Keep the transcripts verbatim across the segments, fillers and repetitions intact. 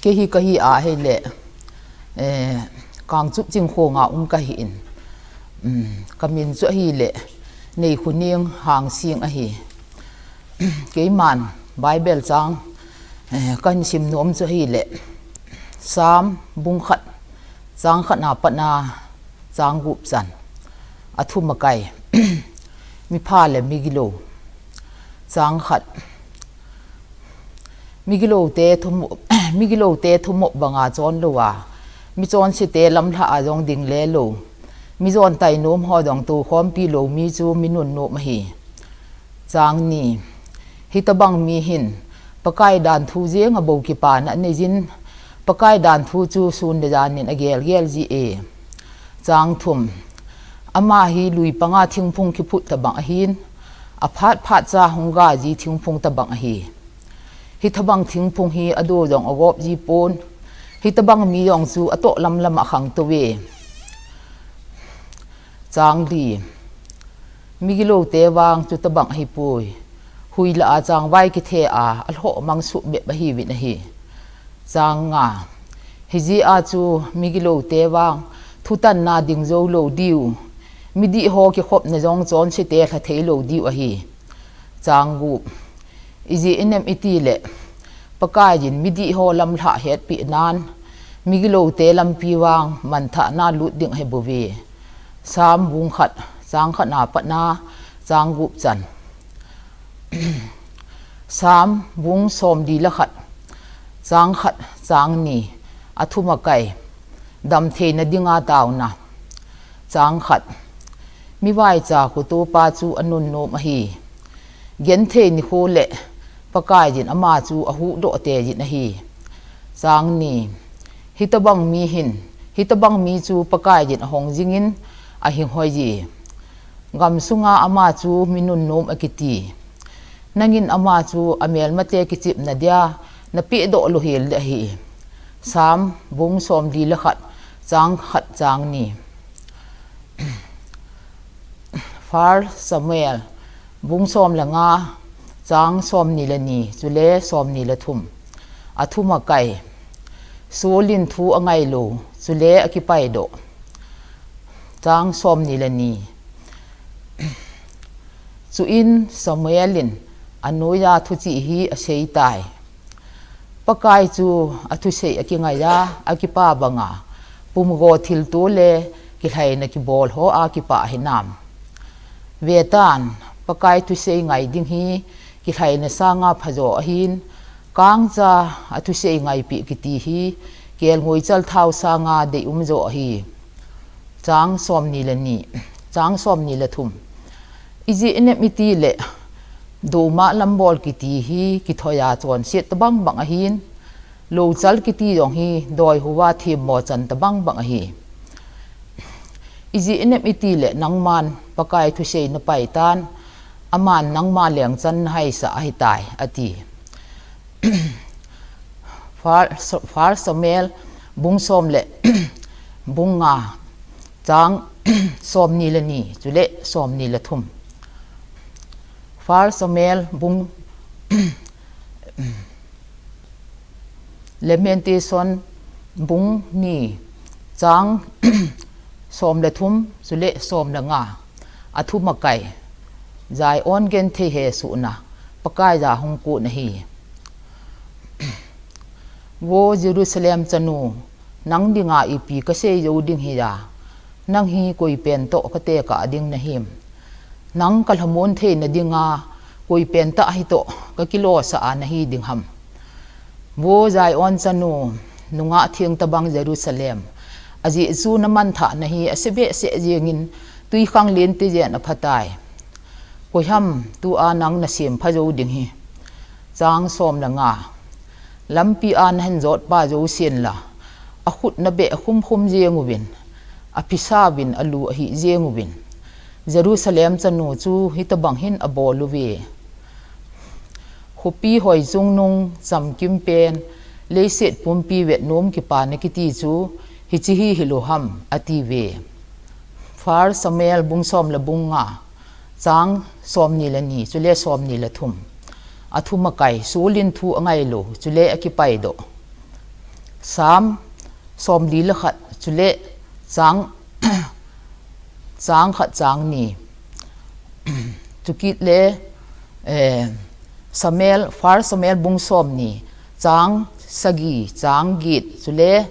Kei hi kahi ahile, eh, Kangchup Chingkhong a um kahin, um, kamin chu ahile Neikhoning Hangsing ahi. Keiman Bible chang, eh, kahin sim nom chu ahile, Psalm bung khat, chang khat na pat na chang gup chan. Athum akai. Mipha le migilou. Chang khat. Migiloute thumo, migiloute thumo banga chon lou a, michonsete lamlha a jong ding le lou, mijon tainom ho jong tokhompi lou mi chu mi nunnom ahi. Chang ni. Hitobang mi hin Pakai dan thu jenga bou kipana aneijin, Pakai dan thu chu sun le jan in agel gel ji e. Chang thum. Ama hi lui panga thingphung kiphut tobang ahin, aphat phat cha hung ga ji thingphung tobang ahi. Hitobang thingphung hi ado jong agop ji pon, hitobang mi jong chu atoh lam lam a khangtou ve. Chang li. Migiloute vang chutobang ahipoi. Huila a changvai kithe a, alhoh mang suh bep ahiuvin ahi. Chang nga. Hijeh a chu migiloute vang thutanna ding jou lou diu, midih ho kikhopna jong chonsete lha thei lou diu ahi. Chang gup. Ijeh inem itile, Pakaiyin midih ho lamlhah hetpeh nan, migiloute lampi vang manthahna lut ding ahi bouve. Psalm bung khat, chang khat na pat na chang gup chan. Psalm bung somli le khat, chang khat, chang ni, athum akai. Damtheina dinga taona. Chang khat. Mivaicha khotopa chu anunnom ahi. Genthei nikho le Pakaiyin ama chu ahuhdoh teijin ahi. Chang ni. Hitobang mi hin, hitobang mi chu Pakaiyin ahong jingin ahinghoi ji. Gamsunga ama chu mi nunnom akiti. Nangin ama chu amelmate kichepna dia napehdoh louhel ding ahi. Psalm bung somli le khat, chang khat, chang ni. First Samuel bung som le nga, chang somni le ni chule somni le thum. Athum akai. Saul in thu angailou chule akipaidoh. Chang somni le ni. Chuin Samuel in anoiya thuchih hi aseitai. Pakai chu athusei akingaiya, akipa banga pumgo thilto le kilhaina kibol ho a kipah hinam? Vetan, Pakai thusei ngai ding hi kilhaina sanga phajo ahin, kangcha athusei ngaipeh kiti hi kelngoi chalthao sanga deium jo ahi. Chang somni le ni, chang somni le thum. Ijeh inem itile, doma lambol kiti hi kithoiya chonset tobang bang ahin, louchal kiti jong hi doihuva themmo chan tobang bang ahi. Ijeh inem itile nangman Pakai thusei napaitan, aman nangma lengchan nahaisah ahitai, ati. First Samuel bung som le bung nga, chang somni le ni chule somni le thum. First Samuel bung, Lamentation bung ni, chang som le thum chule som le nga. Athum akai. Zion genthei hesohna, Pakaiya hung kon ahi. Vo Jerusalem chanu, nang dinga ipi kasei jou ding hiya, nang hi koipen toh katekah ding nahim? Nang kalhamon theina dinga koipen tah hitoh kakilosah a nahi ding ham? Vo Zion chanu, nungah theng tobang Jerusalem, ajeh chu namanthahna hi ase behseh jengin twikhanglen tijen aphatai. Koiham tua nang nasem pha jou ding hi? Chang som le nga. Lampia nahin jotpa jousen la, akhut nabeh khum khum jeng uvin, aphisauvin alu ahih jeng uvin, Jerusalem chanu chu hitobang hin abol uve. Khopi hoi chungnung chamkim pen, leiset pumpi vetnom kipana kiti chu hiche hi hilou ham, atiuve. First Samuel bung som le bung nga, chang somni le ni chule somni le thum. Athum akai. Saul in thu angailou chule akipaidoh. Sam somli le khat chule chang, chang khat chang ni. Chukit le, eh, Samuel, First Samuel bung somni, chang sagi, chang get, chule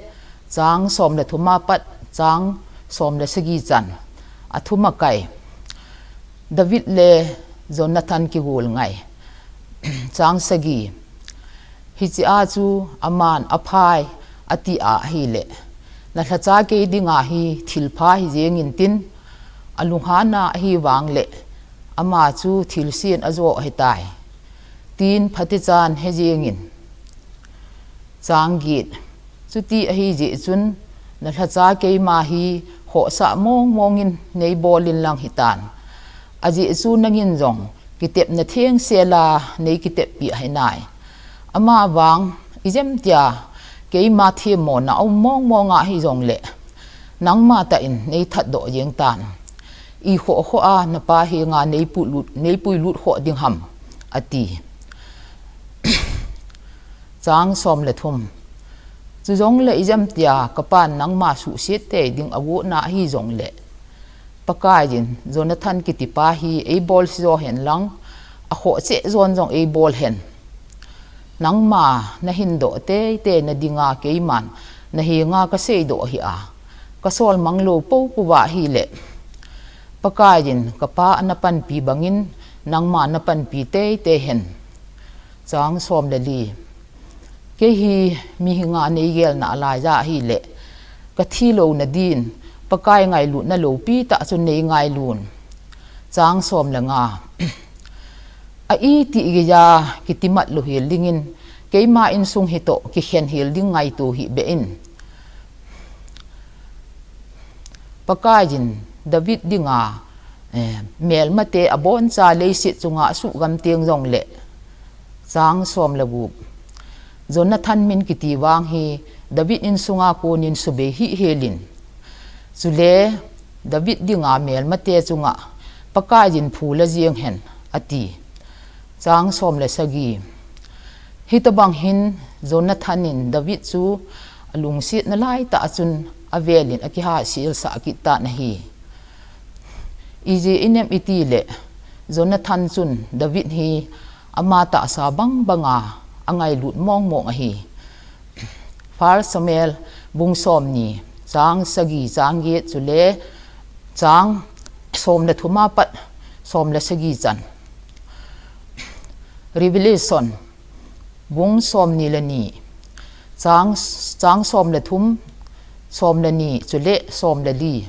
chang som le thum apat chang som le sagi chan. Athum akai. David le Jonathan kigol ngai. Chang sagi. Hichea chu aman aphai ati ahile, nalhacha kei dinga hi thilpha hi jeng intin, alunghana ahi vang le, ama chu thilsen ajo ahitai, tin phatechan he jengin. Chang get. Chuti ahi jeh chun, nalhacha keima hi khohsah mong mongin neibol inlang hitan. Ajeh chu nangin jong kitepna thengsel a neikiteppi ahinai. Ama vang, ijemtia keima themmona aum mong mong ahi jongle, nangma tah in neithat doh jeng tan. Ikhoh khoh a napa henga neipuilut, neipuilut khoh ding ham, ati. Chang som le thum. Chujongle ijemtia kapan nangma suhset tei ding agotna ahi jongle, Pakaiyin Jonathan kitipa hi eibolse jo hen lang, akhoh cheh jon jong eibol hen. Nangma nahin doh teitei na dinga keiman nahenga kaseidoh hia, kasol mang lou poupou va ahile, Pakaiyin kapa ana panpi bangin nangma napanpi teitei hen. Chang som le li. Kei hi mihinga neigelna alaiya ahile, kathi louna din, Pakai ngailutna loupi tah chun neingailun. Chang som le nga. A itih geiya kitimat louhel dingin, keima insung hitoh kikhen hel ding ngaito hih beh in. Pakaiyin David dinga, eh, melmate aboncha leiset chunga asuhgam teng jongle. Chang som le gup. Jonathan min kiti vang hi David insunga konin subei hih helin. Chule David dinga melmate chunga Pakaiyin phu la jeng hen, ati. Chang som le sagi. Hitobang hin Jonathan in David chu alungsetna laitah chun avelin akihaselsah kit tan ahi. Ijeh inem itile, Jonathan chun David hi ama tahsa bang banga angailut mong mong ahi. First Samuel bung somni, chang sagi, chang get chule chang som le thum apat som le sagi chan. Revelation bung somni le ni, chang, chang som le thum, som le ni chule som le li.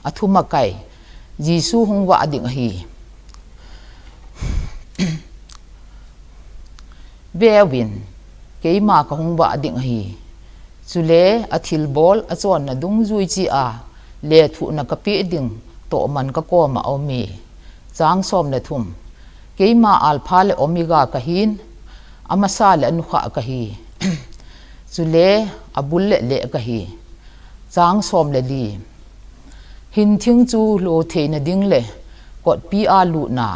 Athum akai. Jesu hung vah ding ahi. Veuvin, keima kahung vah ding ahi. Chule athilbol achonna dungjui chea lethuhna kapeh ding tohman kakoma aume. Chang som le thum. Keima Alpha le Omega kahin, amasa le anukhah kahi. Chule abul le leh kahi. Chang som le li. Hinthing chu lo theina ding le kotpi a lutna,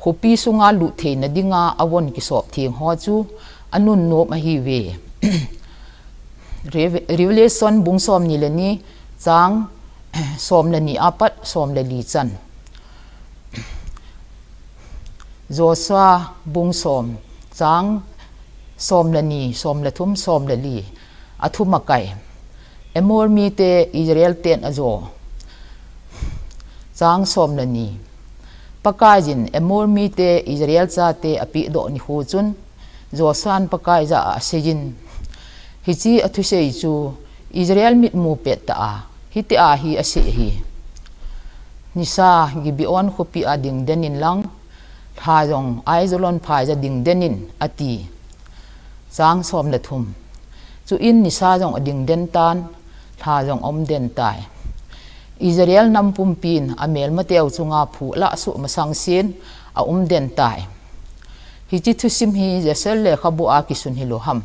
khopi sunga lut theina dinga avon kisop theng ho chu anunnom ahiuve. Reve-, Revelation bung somni le ni, chang som le ni apat som le li chan. Joshua bung som, chang som le ni, som le thum, som le li. Athum akai. Amor mite Israel ten ajo. Chang som le ni. Pakaiyin Amor mite Israel chate apehdoh nikho chun, Joshuan Pakai jah a aseiyin, hiche athusei chu Israel mitmu pettah a hitia hi asei ahi. Nisa Gibeon khopi a dingden inlang, lha jong Aijalon phaiya dingden in, ati. Chang som le thum. Chuin nisa jong adingden tan, lha jong aumden tai. Israel nam pumpin amelmateu chunga phu alah soh masang sen aumden tai. Hiche thusim hi Jezreel lekhabu a kisun hilou ham.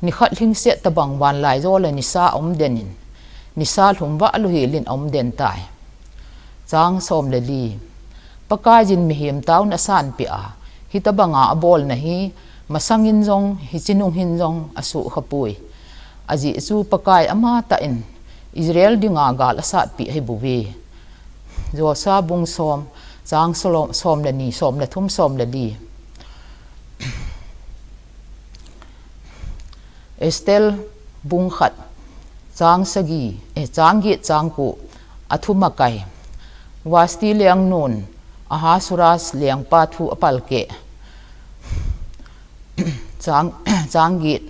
Nikhat lhingset tobang vanlaijol a nisa aumden in, nisa lhum vah lou helin aumden tai. Chang som le li. Pakaiyin mihem taona asanpeh a, hitobanga abolna hi Masangin jong, hiche nung hin jong asuh khapoi. Ajeh chu Pakai amatah in Israel dinga gal asatpeh ahi bouve. Joshua bung som, chang som, som le ni, som le thum, som le li. Esther bung khat, chang sagi, eh, chang get, chang ko, athum akai. Vashti lengnun Ahasuerus lengpa thu apalkeh. Chang, chang get.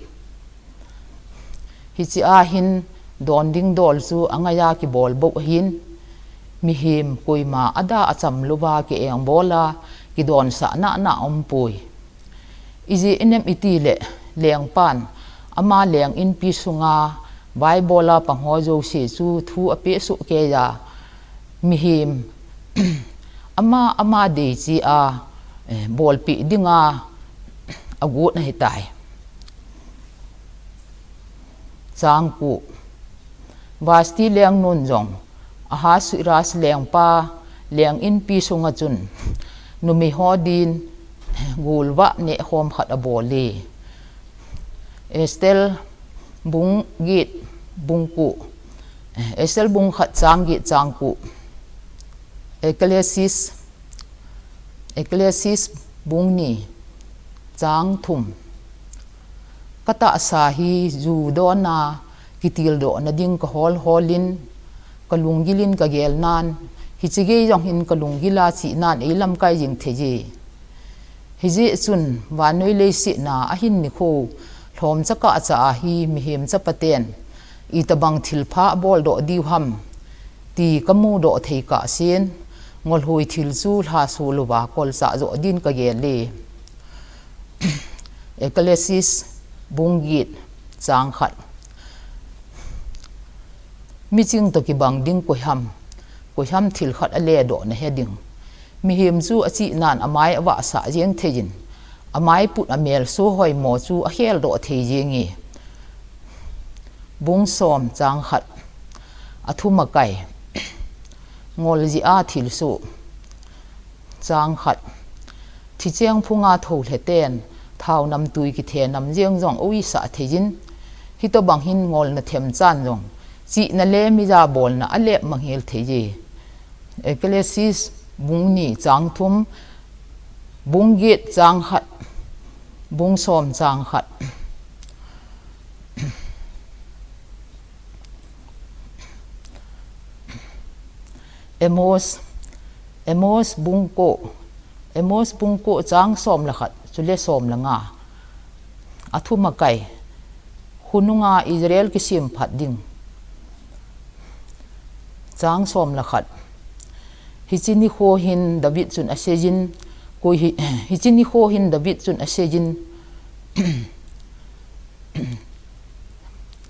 Hichea hin don ding dol chu angaiya kibol bou ahin, mihem koima ada acham louva ki-engbol a, kidonsah nana aumpoi. Ijeh inem itile, lengpan ama leng inpi sunga vaibol a pang ho jouse chu thu apeh soh keiya, mihem ama, ama deichea, eh, bolpeh dinga agot ahitai. Chang ko. Vashti lengnun jong Ahasuerus lengpa leng inpi sunga chun numei ho din golvah nehkhom khat abol e. Esther bung get, bung ko. Esther bung khat, chang get, chang ko. Ecclesiastes, Ecclesiastes bung ni, chang thum. Katahsa hi ju dona kitildoh nading kahol holin, kalunggilin kagelnan, hiche gei jong hin kalunggila chihnan eilamkai jing thei e. Hijeh chun vannoi leiset a ahin nikho lhomcha kahcha a hi mihem chapaten itobang thilpha aboldoh diu ham ti kamudoh thei kahsen, ngolhoi thil chu lhaso louva kolchah joh din kagel e. Ecclesiastes bung get, chang khat. Miching toh kibang ding koi ham, koi ham thil khat aledoh nahe ding. Mihem chu achihnan amai avahsah jeng thei in, amai put amel sohoimo chu akheldoh thei jenge. Bung som, chang khat. Athum akai. Ngol jeh a thilsoh. Chang khat. Thicheng phunga thoulheten thao namtui kithe nam jeng jong auisah thei in, hitobang hin ngolna themchan jong chihna le mijabolna alep manghel thei e. Ecclesiastes bung ni, chang thum, bung get, chang khat, bung som, chang khat. Amos, Amos bung ko, Amos bung ko, chang som le khat, chule som le nga. Athum akai. Khonunga Israel kisemphat ding. Chang som le khat. Hiche nikho hin David chun aseiyin, koi hi, hiche nikho hin David chun aseiyin,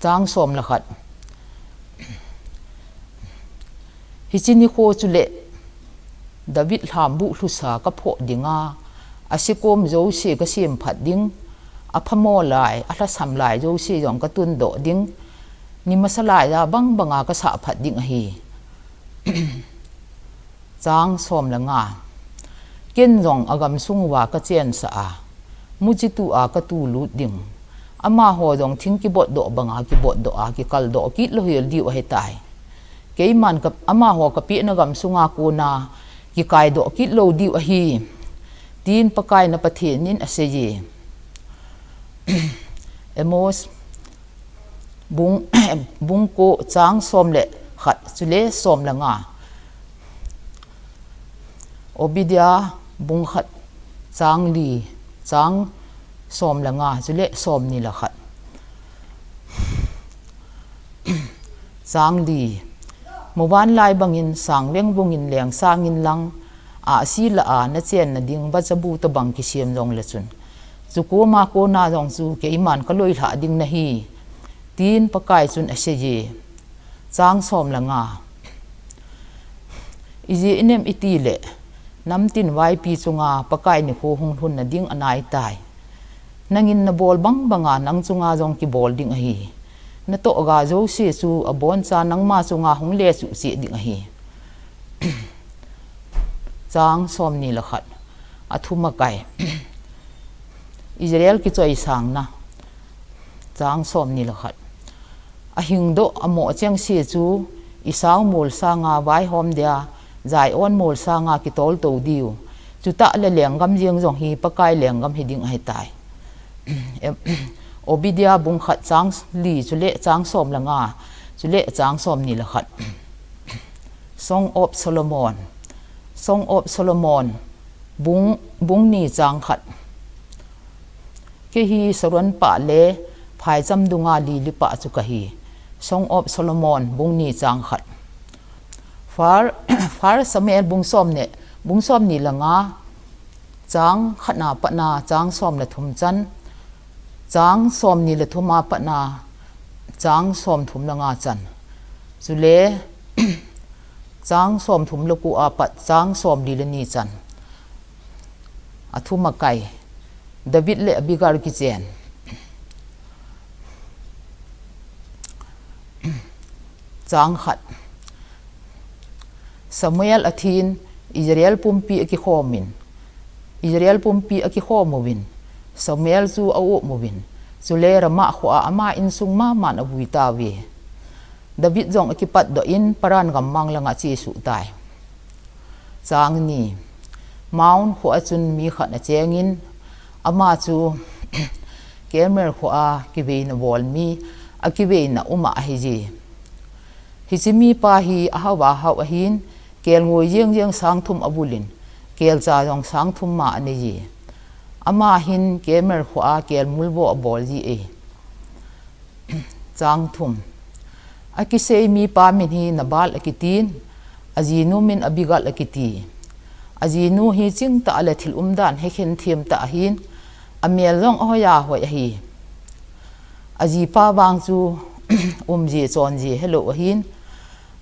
chang som le khat. Hiche nikho chule David lhambuh lhusa kaphoh dinga, asekom jouse kasemphat ding, aphamo lai, alhasam lai jouse jong katundoh ding, nimasa laiya bang banga kasahphat ding ahi. Chang som le nga. Ken jong agamsung uva kachensah a, muchi tua katulut ding. Amaho jong thing kibotdoh banga kibotdoh a, kikaldoh kit louhel diu ahitai. Keiman ka, amaho kapehna gamsunga kona kikaidoh kit lou diu ahi, tin Pakai na Pathen in aseiye. Amos bung, bung ko, chang som le khat, chule som le nga. Obadiah bung khat, chang li, chang som le nga, chule som ni le khat. Chang li. Muvanlai bangin sang vengvungin leng sangin lang, ahsi lah a nachenna ding vachabu tobang kisem jongle chun, chukoma kona jong chu keiman kaloilhah ding nahi, tin Pakai chun aseiye. Chang som le nga. Ijeh inem itile, namtin vaipi chunga Pakai nikho hung lhunna ding anaitai. Nangin nabol bang banga nang chunga jong kibol ding ahi. Natoh ga jouse chu aboncha nangma chunga hung lechuh cheh ding ahi. Chang som ni le khat. Athum akai. Israel kichoisangna. Chang somni le khat. Ahingdoh amoh chengse chu Esau mol sanga vaihom dia Zion mol sanga kitolto diu. Chutah le lenggam jeng jong hi Pakai lenggam hiding ahitai. Em, Obadiah bung khat chang li chule chang som le nga chule chang somni le khat. Song of Solomon. Song of Solomon bung, bung ni chang khat. Kei hi Saron pa le phaicham dunga lili pa chu kahi. Song of Solomon bung ni chang khat. Fir-, First Samuel bung som le, bung somni le nga, chang khatna patna chang som le thum chan, chang somni le thuma patna chang somthum le nga chan. Chule, chang somthum le ko a pat chang somli le ni chan. Athum akai. David le Abigail kichen. Chang khat. Samuel athin Israel pumpi akikhomin. Israel pumpi akikhomuvin. Samuel chu aumuvin. Chule Ramah khoa ama insung maman avui tauve. David jong akipatdoh in Paran gammang langa achesuh tai. Chang ni. Maon khoa chun mi khat achengin, ama chu Karmel khoa kiveina bol mi, akiveina uma ahije. Hiche mipa hi ahao ahao ahin, kelngoi jeng jeng sang thum avulin, kelcha jong sang thum ma aneije. Ama hin Karmel khoa kelmul vo abol jie. Chang thum. Akisei mipa min hi Nabal akitin, ajinu min Abigail akiti. Ajinu hi chingtah le thil umdan hekhen them tah ahin, amel jong ahoiya hoi ahi. Ajipa vang chu umji chonji helou ahin,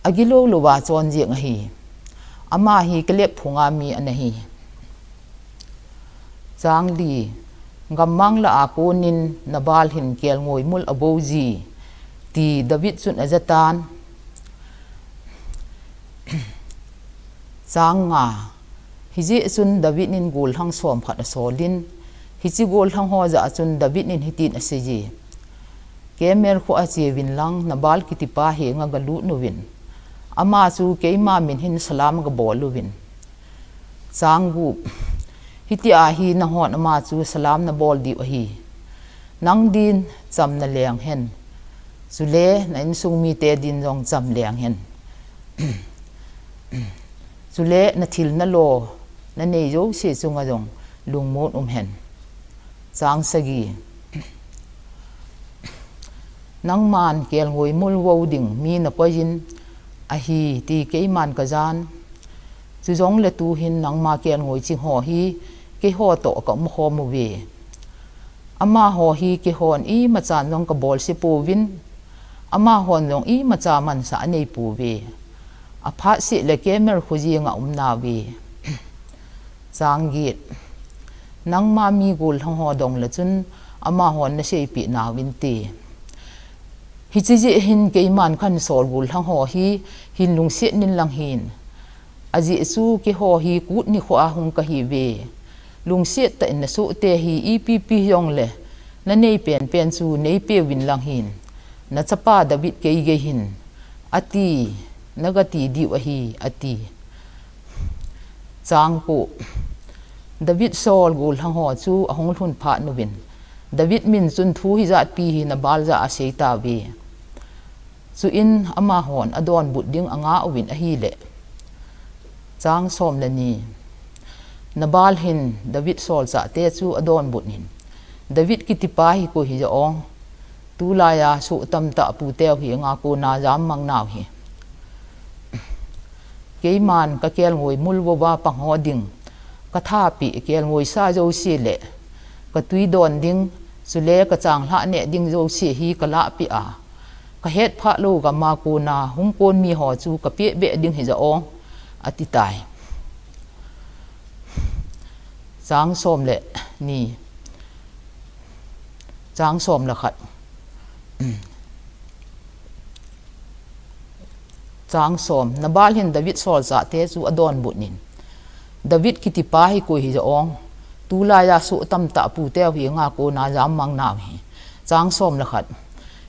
agilou louva chonji ahi. Ama hi Kaleb phunga mi anahi. Chang li. Gammang lah a konin Nabal hin kelngoi mul abouji, ti David chun ajatan. Chang nga. Hijeh chun David in gollhang som khat asolin, hiche gollhang ho jah a chun David in hitin aseije. Karmel khoa cheuvin lang Nabal kitipa henga galut uvin. Ama chu keima min hin salam gabol uvin. Chang gup. Hitia hi nanghon ama chu salam nabol diu ahi. Nang din cham naleng hen. Chule na insung mite din jong cham leng hen. Chule nathil nalo, nanei jouse chunga jong lungmon um hen. Chang sagi. Nangman kelngoi mul vo ding mi nakoiyin ahi ti keiman kajan. Chujongle tuhin nangma kelngoi ching ho hi keiho toh kaum khom uve. Amaho hi keihon imachan jong kabolse pouvin, amahon jong imacha mansa anei pouve. Aphat seh le Karmel kho jenga um nauve. Chang get. Nangma mi gollhang ho dongle chun amahon naseipeh nauvinte. Hiche jeh hin keiman kahinsol gollhang ho hi hin lungset nin lang hin. Ajeh chu keiho hi kut nikho a hung kahiuve. Lungset tah in nasohte hi ipi pi hijongle nanei penpen chu neipeuvin lang hin. Nachapa David kei gei hin, ati, nagati diu ahi, ati. Chang ko. David sol gollhang ho chu ahung lhun phat uvin, David min chun thu hijat pi hi Nabal jah a asei tauve. Chuin amahon adonbut ding angah uvin ahile. Chang som le ni. Nabal hin David solchahte chu adonbut in, David kitipa hi koi hija ong. Tulaiya soh tamtah puteu henga kona jammang nau hi. Keiman kakelngoi mul vova pang ho ding, kathapeh kelngoisa jouse le katwi don ding, chule kachanglhah neh ding jouse hi kalahpeh a, kahetphah lou gama kona hung kon miho chu kapehbeh ding hija ong, ati tai. Chang som le ni. Chang som le khat. Chang som. Nabal hin David solchahte chu adonbut in, David kitipa hi koi hija ong. Tulai a soh tamtah puteu henga kona jammang nau hi. Chang som le khat.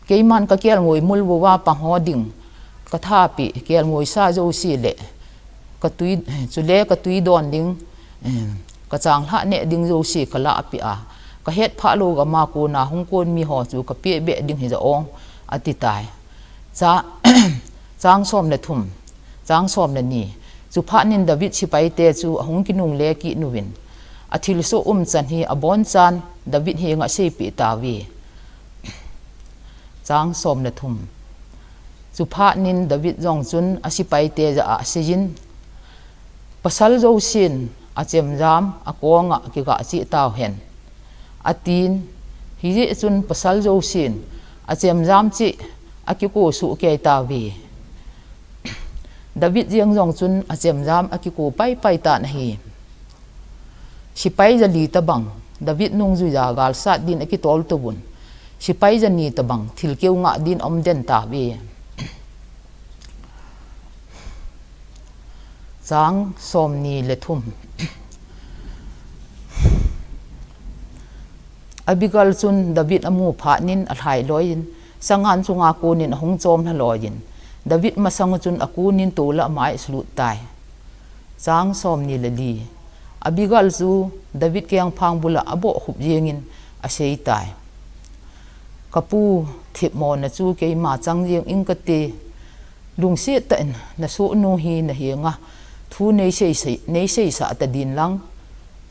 Keiman ka kelngoi mul uva pang ho ding ka thapi, kelngoi sa jouse le ka tui, chule ka tui don ding, em, ka changlhah neh ding jouse ka lahpeh a, ka hetphah lou gam a kona hung kon mi ho chu ka peh beh ding hi ja ong, ati tai. Cha-, chang som le thum, chang som le ni. Chuphat in David sepaite chu ahung kinungle kit uvin, athilsoh umchan hi abonchan David henga aseipeh tauve. Chang som le thum. Chuphat in David jong chun asepaite jah a aseiyin, Pasal jousen achemjam akonga kigah cheh tauhen, atin. Hijeh chun pasal jousen achemjam cheh a kiko soh kei tauve. David jeng jong chun achemjam a kiko paipai tan ahi. Sepai jali tobang David nungjuiya galsat din akitol tou vun, sepai jani tobang thilkeu ngah din aum den tauve. Chang som ni le thum. Abigail chun David amu phat in alhai loiyin, sangan chunga konin ahung chom lha loiyin, David masang chun akun in tol a amai asulut tai. Chang som ni le li. Abigail chu David kengphang bula aboh khup jengin asei tai. Ka pu, themmona chu keima chang jeng ing kate, lungset tah in na sohnu hi na henga thu nei sei sei, nei seisah ta din lang,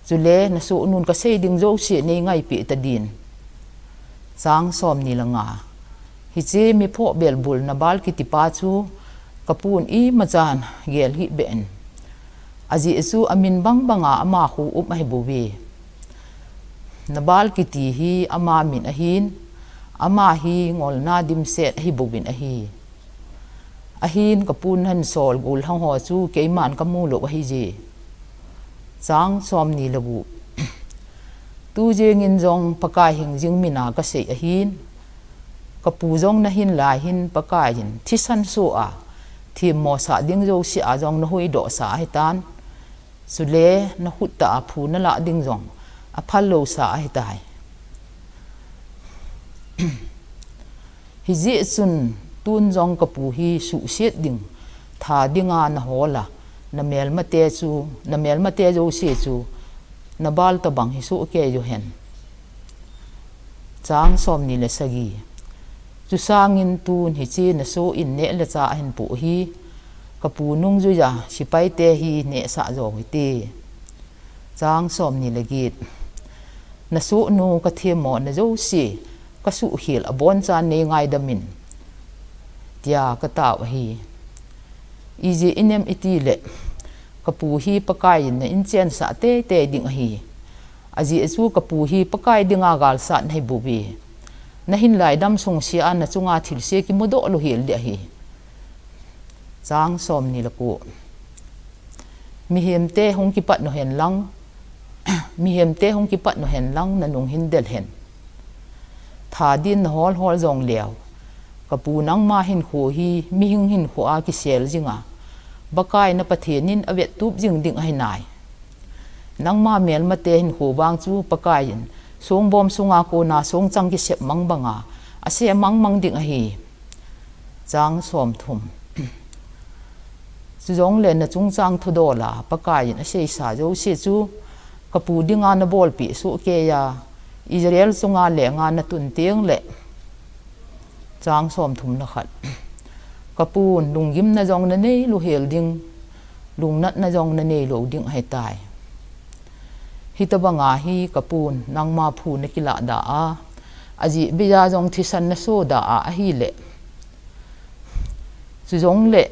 chule na sohnun ka sei ding jouse nei ngaipeh ta din. Chang som ni le nga. Hiche mi phoh belbul Nabal kitipa chu ka pun imachan gel hih beh in. Ajeh chu amin bang banga ama khu um ahi bouve. Nabal kiti hi ama min ahin, ama hi ngolna dimset ahi bouvin ahi. Ahin ka pun hin sol gollhang ho chu keiman ka mu lou ahi je. Chang som ni le gup. Tu jengin jong Pakai hingjing mina ka sei ahin, ka pu jong na hin lai hin Pakai in thisan soh a themmo sah ding jouse a jong na huhdoh sah ahitan. Chule na khut tah a phu na lah ding jong aphal lou sah ahitai. Hijeh chun tun jong ka pu hi suhset ding, tha dinga na hol a, na melmate chu, na melmate jouse chu Nabal tobang hi soh kei uhen. Chang som ni le sagi. Chu sangin tun hiche na soh in neh le chah ahin poh hi, ka pu nungjuiya sepaite hi nehsah jo hite. Chang som ni le get. Na sohnu ka themmona jouse ka suhkhel abonchan nei ngaidam in, tia ka tao ahi. Ijeh inem itile ka pu hi Pakai in na inchensah teitei ding ahi. Ajeh chu ka pu hi Pakai dinga galsat na hi bouve. Na hin lai damsung sea na chunga thilse kimudoh lou hel ding ahi. Chang som ni le ko. Mihemte hung kipat nu hen lang, mihemte hung kipat nu hen lang, na nung hin del hen. Tha din na hol hol jong leu, ka pu nangma hinkho hi mihing hinkho a kisel jinga, Pakai na Pathen in avettup jing ding ahi nai. Nangma melmate hinkho vang chu Pakai in songbom sunga kona songchang kisep mang banga asem mang mang ding ahi. Chang som thum. Chujongle na chungchang thudol a Pakai in aseisa jouse chu ka pu dinga na bolpeh soh kei a, Israel chunga lenga na tun teng le. Chang som thum le khat. Ka pun lunggimna jong na nei lou hel ding, lungnatna jong na nei lou ding ahitai. Hitobanga hi ka pun nangma phu na kilah da a, ajeh beija jong thisan na so da a ahile. Chujongle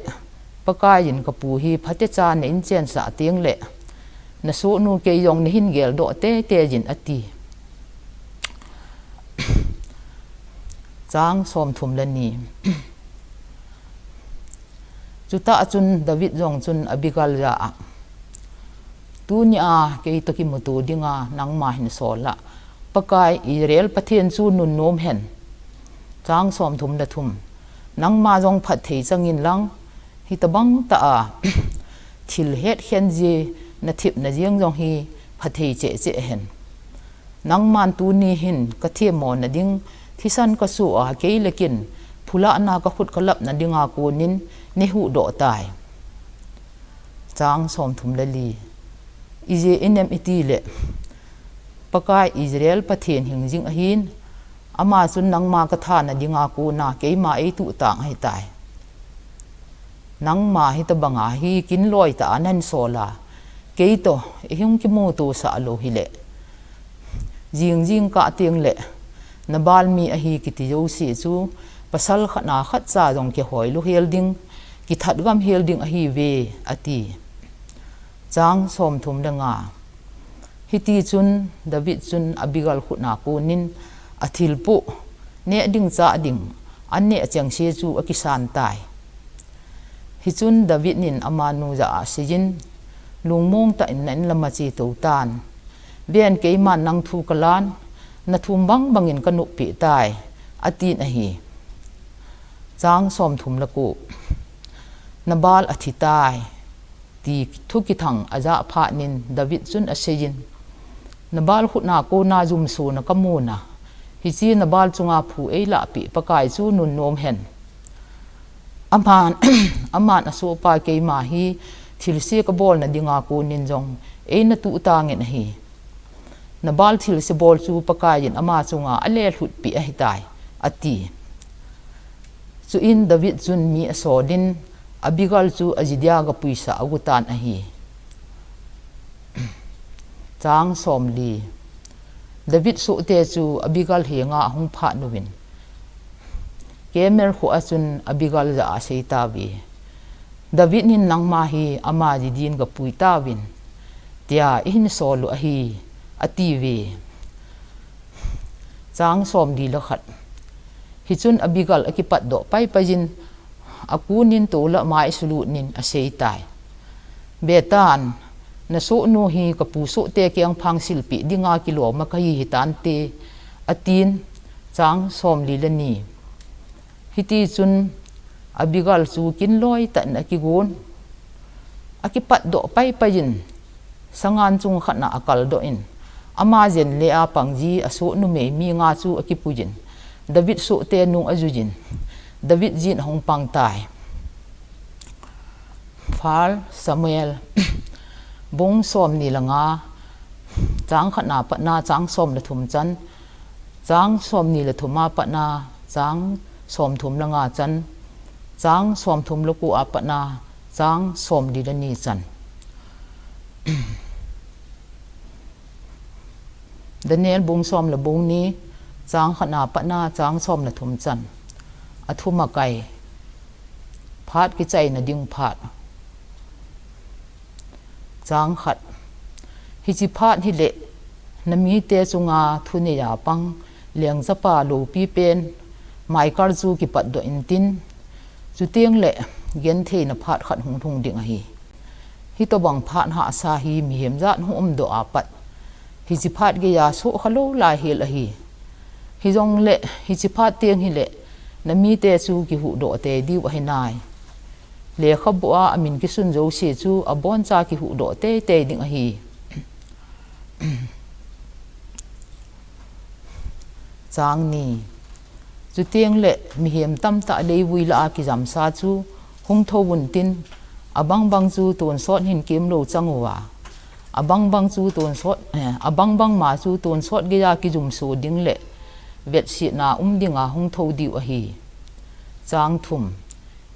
Pakai in ka pu hi phatecha na inchensah teng le, na sohnu kei jong na hin geldoh teitei jin ati. Chang som thum le ni. Chutah chun David jong chun Abigail jah a, tunia kei toh kimuto dinga nangma hin sol a, Pakai Israel Pathen chu nunnom hen. Chang som thum le thum. Nangma jong phatthei chang in lang, hitobang tah a thil hetkhen ji na thepna jeng jong hi pha thei cheh cheh hen. Nangman tuni hin ka themmo na ding, thisan ka su a kei le kin, phulahna ka khut ka lapna dinga konin, ne huhdoh tai. Chang somthum le li. Ije inem iti le, Pakai Israel Pathen hing jing ahin, ama chun nangma ka thana dinga kona keima ei tuhtang ahi tai. Nangma hitabanga hi kin loi ta a nan sola, kei to, ei hung kimuto sah lou hile. Jing jing kah teng le, Nabal mi ahi kiti jouse chu, pasal khat na khat cha jong kihoi lou hel ding, kithat gam hel ding ahi ve, ati. Chang somthum le nga. Hiti chun David chun Abigail khutna konin a thilpuh, neh ding chah ding, an neh chengse chu a kisan tai. Hichun David nin amanu jah a seijin, lungmong tah in na in lama che tou tan. Ven keiman nang thu ka lan, na thum bang bangin ka noppi tai, atin ahi. Chang somthum le ko. Nabal a thi tai. Ti thu kithang a jah phat nin David chun a seijin, Nabal khutna kona jumsona ka muna. Hiche Nabal chunga phu ei lahpeh Pakai chu nunnom hen. Aman, aman a sohpa keima hi thilse ka bolna dinga konin jong ei na tuhtangin ahi. Nabal thilse bol chu Pakai in ama chunga a lelhutpeh ahi tai, ati. Chuin David chun mi a sodin, Abigail chu a jidia ga puisa a gutan ahi. Chang somli. David sohte chu Abigail henga ahung phat uvin, Karmel khoa chun Abigail jah a sei tauve. David nin nangma hi ama jidin ga pui tauvin, tia i hin sol u ahi, ati ve. Chang somli le khat. Hichun Abigail a kipatdoh paipai jin, a kunin tola mai sulut nin a sei tai. Betan, na sohnu hi ka pu sohte keng phang silpeh dinga kiloma ka hi hitante, atin. Chang somli le ni. Hiti chun Abigail chu kin loi tah in a kigon, a kipatdoh paipai jin, sangan chung khat na a kaldoh in, ama jen le a pang ji a sohnu mei mi nga chu a kipui jin, David sohte nung a jui jin, David jin ahung pang tai. First Samuel, bung somni le nga, chang khat na patna chang som le thum chan, chang somni le thum a patna chang somthum le nga chan, chang somthum le ko a patna chang somli le ni chan. Daniel bung som le bung ni, chang khat na patna chang som le thum chan. A thum a kai. Phat kichaina ding phat. Chang khat. Hiche phat hile, na mite chunga thunei a pang, lengchapa loupi pen, Michael chu kipatdoh intin, chuteng le gentheina phat khat hung lhung ding ahi. Hitobang phat hahsa hi mihem jat hung umdoh a pat, hiche phat geiya sohkha lou lai hel ahi. Hijongle, hiche phat teng hile, na mite chu kihuhdoh tei diu ahi nai. Lekhabu a amin kisun jouse chu aboncha kihuhdoh teitei ding ahi. Chang ni. Chuteng le mihem tamtah leivui lah a kijamsa chu hung thou vun tin, abang bang chu tonsot hin kemlou chang uva, abang bang chu tonsot, eh, abang bang ma chu tonsot geiya kijumso ding le vetsetna um dinga hung thou diu ahi. Chang thum.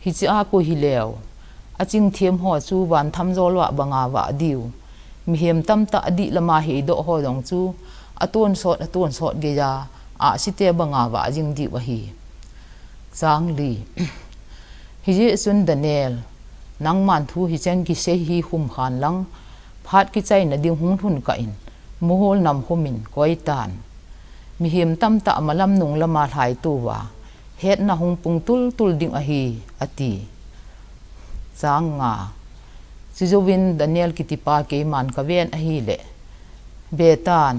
Hiche a koi hileu, achingthem ho chu van thamjol vah banga vah diu. Mihem tamtah adih lama heidoh ho jong chu atonsot, atonsot geiya ahsite banga vah jing diu ahi. Chang li. Hijeh chun Daniel, nangman thu hichan kisei hi khum khan lang, phat kichaina ding hung lhun kah in, muhol nam khum in koi tan. Mihem tamtah malam nung lama lhai tou va, hetna hung pung tultul ding ahi, ati. Chang nga. Chujouvin Daniel kitipa keiman kaven ahile, betan,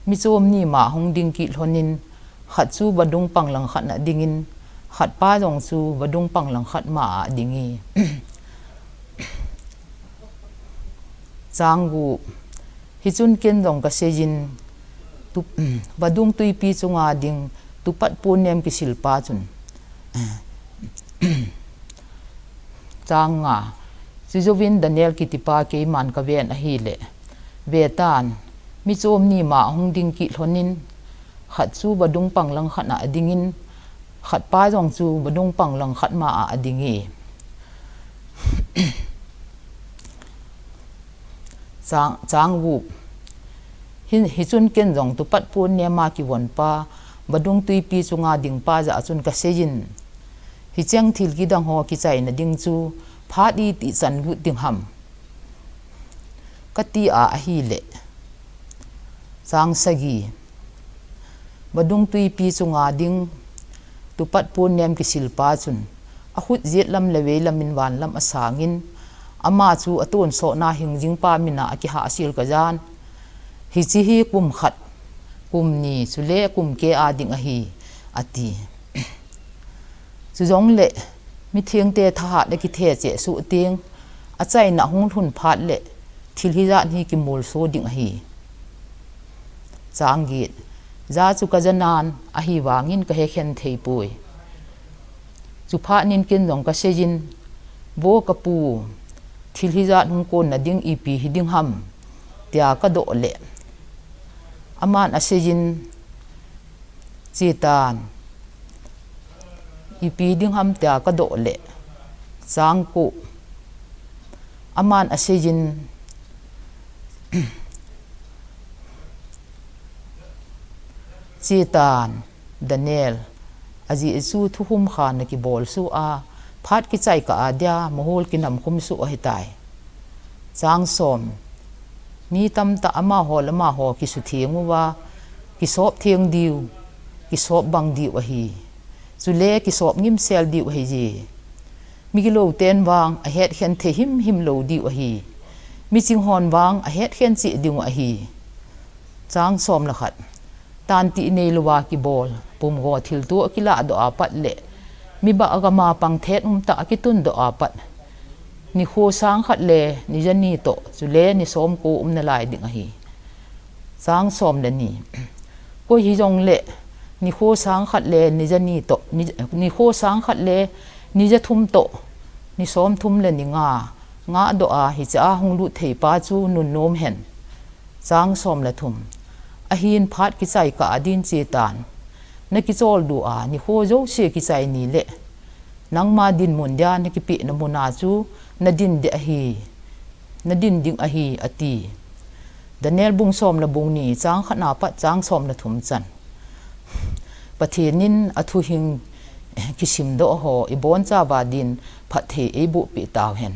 michom ni ma hung ding kit lhonin, khat chu vadung pang lang khat na dingin, khat pa jong chu vadung pang lang khat ma a ding e. Chang gup. Hichun ken jong kaseijin, tu, vadung tuipi chunga ding tupat ponnem kisilpa chun. Chang nga, chujouvin Daniel kitipa keiman kaven ahile, vetan, mi chom ni ma ahung ding kit lhonin, khat chu vadung panglang khat a adingin, khatpa jong chu vadung panglang khat ma a adinge. Chang, chang gup. Hi, hichun ken jong tupat ponnem a kivonpa, vadung tuipi chunga dingpa jah a chun kaseijin, hicheng thil kidang ho kichaina ding chu phat iti chan lut ding ham, kati a ahile. Chang sagi. Vadung tuipi chunga ding tupat ponnem kisilpa chun, akhut jetlam le veilamin vanlam asangin, ama chu atonsotna hingjingpa mina akihahsel kajan, hiche hi kum khat, kum ni, chule kum keh a ding ahi, ati. Chujongle, mithengte thahat le kithe cheh soh teng, achaina hung lhun phat le, thil hijat hi kimolso ding ahi. Chang get. Jah chu kajanan, ahivangin kahekhen theipoi. Chuphat nin ken jong kaseijin, vo kapu, thil hijat hung konna ding ipi hiding ham, tia kadoh le, aman aseijin, chetan, ipi ding ham tia kadoh le, chang ko, aman aseijin, chetan, Daniel, ajeh chu thukhum kha nakibol soh a, phat kichai kah a dia mohor kinamkhum soh ahitai. Chang som. Mi tamtah amaho le amaho kisutheng uva, kisop theng diu, kisop bang diu ahi. Chule kisop ngimsel diu ahije. Mi gilou ten vang ahetkhen thei himhim lou diu ahi. Mi chinghon vang ahetkhen cheh diu ahi. Chang som le khat. Tantih neilouva kibol, pumgo thilto akiladoh a pat le, mi bahgam a pang thet umtah akitundoh a pat, nikho sang khat le ni jani toh, chule ni somko um nalai ding ahi. Chang som le ni. Koi hijongle, nikho sang khat le ni jani toh, ni, nikho sang khat le ni jathum toh, ni somthum le ni nga, ngahdoh a hiche a hung lut theipa chu nunnom hen. Chang som le thum. Ahin phat kichai kah a din chetan. Nakicholdo a, nikho jouse kichai ni le, nangma dinmun dia nakipehna mun a chu nadin ding ahi, nadin ding ahi, ati. Daniel bung som le bung ni, chang khat na pat chang som le thum chan. Pathen in athuhing kisimdoh ho ibonchauva din phatthei eibohpeh tauhen.